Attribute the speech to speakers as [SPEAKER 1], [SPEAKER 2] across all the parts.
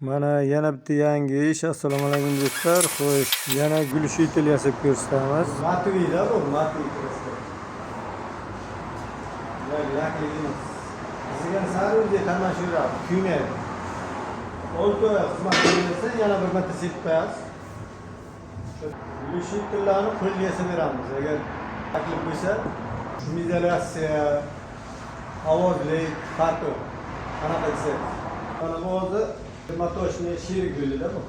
[SPEAKER 1] Mana yana bitta yangi ish. Assalomu alaykum do'stlar. Xo'sh, yana gulshitel yasab ko'rsatamiz. Matuviyda bu, matuviy kraska. Lakli emas. Bizga sari tomosha yuradi, kuymaydi. 6 oy xizmat qilsa yana bir marta sepib qo'yasiz. Gulshitellarni qo'lga yasab beramiz. Agar taklif bo'lsa, shumizolyatsiya, ovozli, farqi qanaqa desangiz. Mana bu hozir matoshni sherik bo'ladi bu.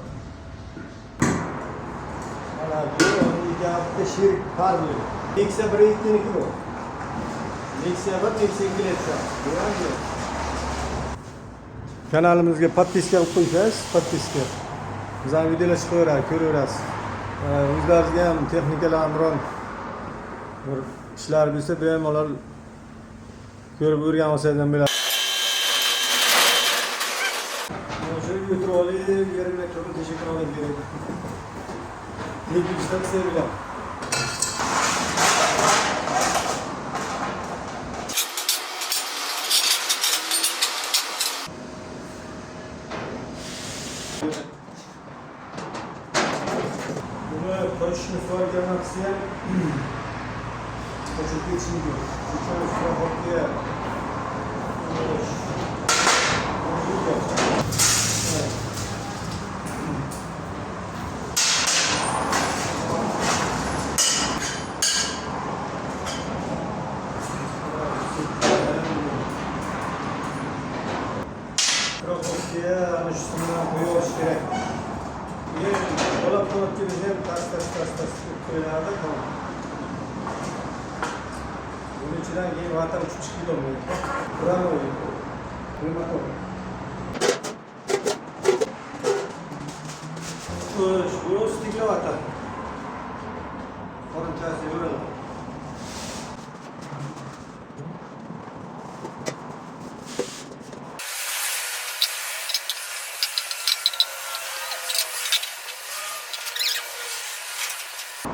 [SPEAKER 1] Mana bu bitta sherik par bo'ladi. Nexia 1 2 bu. Nexia 1, Nexia 2 letsa. Bu ham bu. Kanalimizga podpiska qilib qo'ysangiz, podpiska. Bizning videolar chiqaveradi, ko'raverasiz. O'zlaringizga ham texnikalar biron bir ishlar bo'lsa, bemalol ko'rib o'rganib olsangiz ham bo'ladi. Shu o'tirib olib, yerimga turib teshikni olib kerak. Teknik ishlar seviladi. Buni qochishni so'ragan qilsa ham qochib ketishi mumkin. Uchun страховка. Страховка ana shu bilan qo'yib olish kerak. Keyin bola qanotga ham tas tas tas tas qo'yiladi, tamom. Buning ichidan keyin vata uchib chiqib ketolmaydi. Прямой прямоток. Xo'sh, bu stiklovata. Qorinchasi yuradi.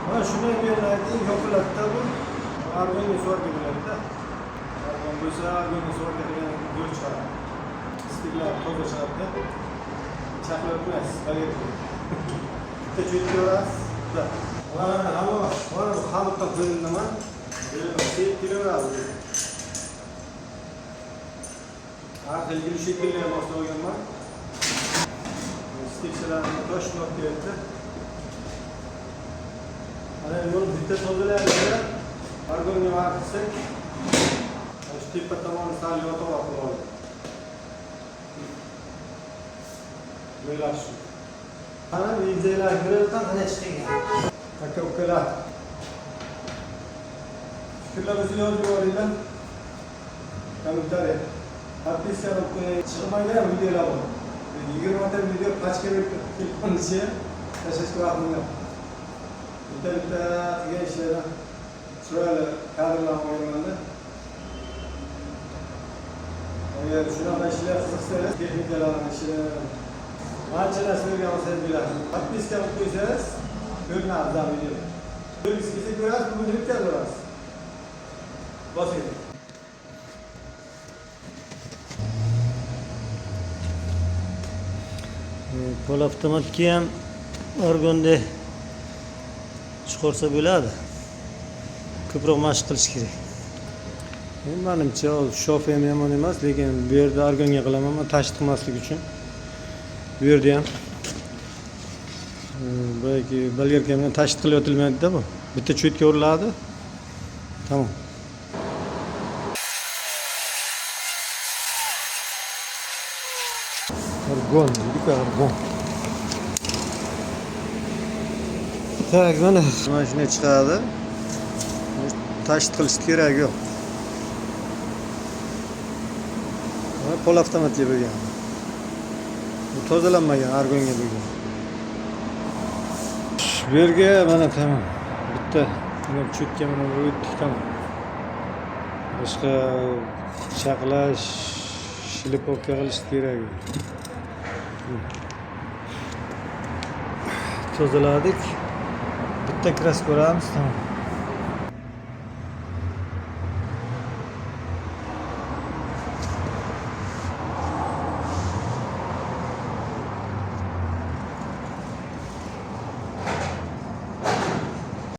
[SPEAKER 1] Mana shundan keyin yopiladida bu. Argonga svarka bo'ladida. Argon bo'lsa, argonga svarka qilgan zo'r chiqadi. Stiklar toza chiqadida. Chaqlab o'tmaysiz, bagerka. Bitta cho'tkaverasiz. Mana hamma, mana bu xamutdan qo'yildiman. Sevib kelaveradi. Har xil gulshitellar ham bosib olganman. Stikchalarni toshib olib kelibdi. Mana yo'l bitta tozalaydi. Argonga qilsak, shu tepa tomoni sal yotoqroq qilib oldik. Joylash shu. Mana videolar ko'rayotgan
[SPEAKER 2] Qana chiqgan.
[SPEAKER 1] Aka ukalar. Fikrlaringizni yozib yuboringlar. Kommentariy. Podpiska qilib qo'ying. Chiqmagan videolar bor. 20 ta video pachka berib telefon ichiga tashlashga vaqtim yo'q. Bitta bitta qilgan ishlardan chiroyli kadrlar olganmanda. Agar shunaqa ishlar qiziqsangiz, texnikalarni ishini ancha narsa o'rganib olsangiz bo'ladi. Podpiska qilib qo'ysangiz, ko'rinadi bizning video. Ko'rgisi kelsa ko'rasiz, bugun o'tkazib. Bosing.
[SPEAKER 2] Pol avtomatga ham argonda chiqarsa bo'ladi. Ko'proq mashq qilish kerak.
[SPEAKER 1] Endi manimcha shof ham yomon emas, lekin bu yerda argonga qilaman, man tashit qilmaslik uchun. Bu yerda ham balki bolgarka bilan tashit qilib o'tilmaydi-da bu. Bitta cho'tka uriladi. Tamom. Argon, deydi argon. Tak, mana shunday chiqadi. Tashit qilish kerak yo'q. Mana pol avtomatga bo'lgan. Bu tozalanmagan, argonga bo'lgan. Bu yerga mana tamom. Bitta mana cho'tka mana bu o'tdik tamom. Boshqa chaqlash, shlipovka qilish kerak yo'q. Tozaladik. Bitta kraska uramiz, tamom.